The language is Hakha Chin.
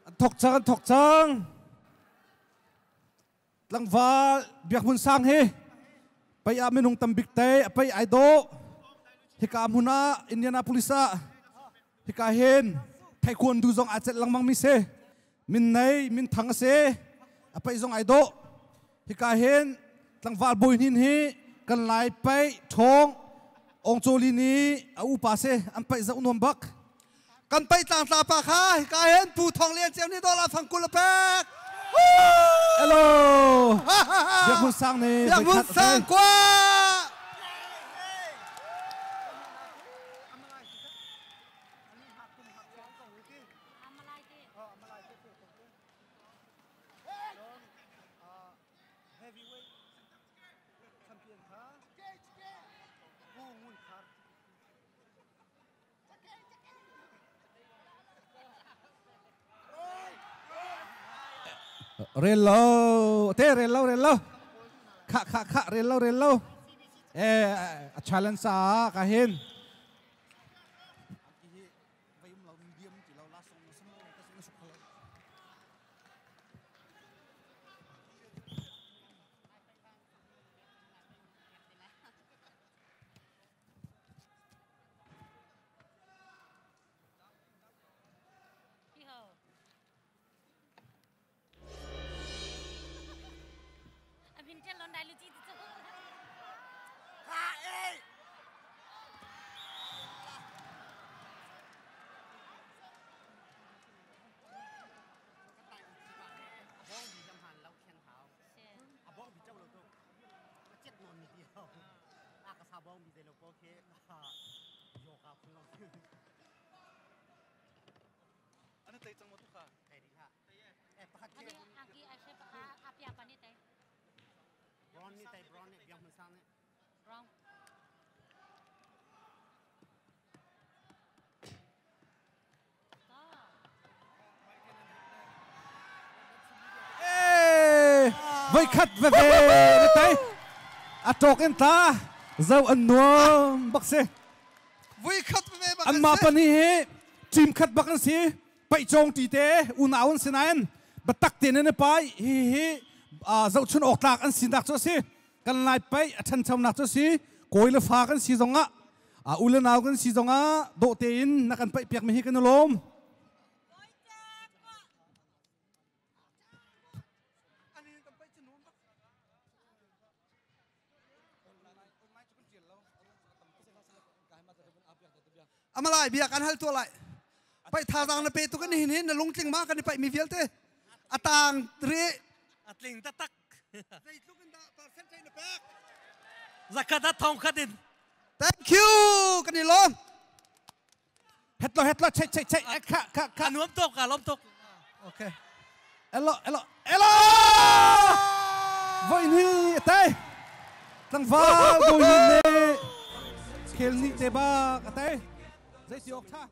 An thok cang, an thok cang. Tlangval Biak Hmun Sang hi pei ah minung tambik te pei ai dawh. Hika hmun ah Indianapolis ah hika hin taekwondo zong aa celh lengmang mi si. Min nei, min thang a si. A pei zong ai dawh. Hika hin tlangval bawi hnin hi kan lai pei ṭhawng Ong Choli nih a upa si an paih zoh nuam bak. Kan paih tlangtla pa kha hika hin Pu Thawng Lian Ceu nih dollar fang 20 a pek. Hello. Biak Hmun Sang nih Biak Hmun Sang kwa. Rel lo te rel lo rel lo kha kha kha rel lo rel lo eh a challenge sa ka hin Voikhat veve na tai a ṭawk in ta zo an nuam bak si. Voikhat veve bak an mah pahnih hi team khat bak an si. Paihcawng ti te unau an si nain biatak tein an i pai. Hi hi zohchun awk tlak an sinak cu a si. Kan Lai paih a ṭhanchonak cu a si. Kawi le fa kan si zongah u le nau kan si zongah dawh tein na kan paih piakmi hi kan i lawm. Amalai bia kan hal tuah lai. Paih thazaang na pe tu kan hin hin na lungtling ma kan i paih mi vialte. Atang ri. Atling taktak. Zeitluk in dah percentage na pek? Zakhat ah thong khat in. Thank you kan i lawm. Hetlo hetlo chei chei chei kha kha kha. Anuam tuk ka lawm tuk. Okay. Elo elo elo. Voi ni te. Tlangval voi ni ne. Khel ni te ba ka te. Zei ti ok tha.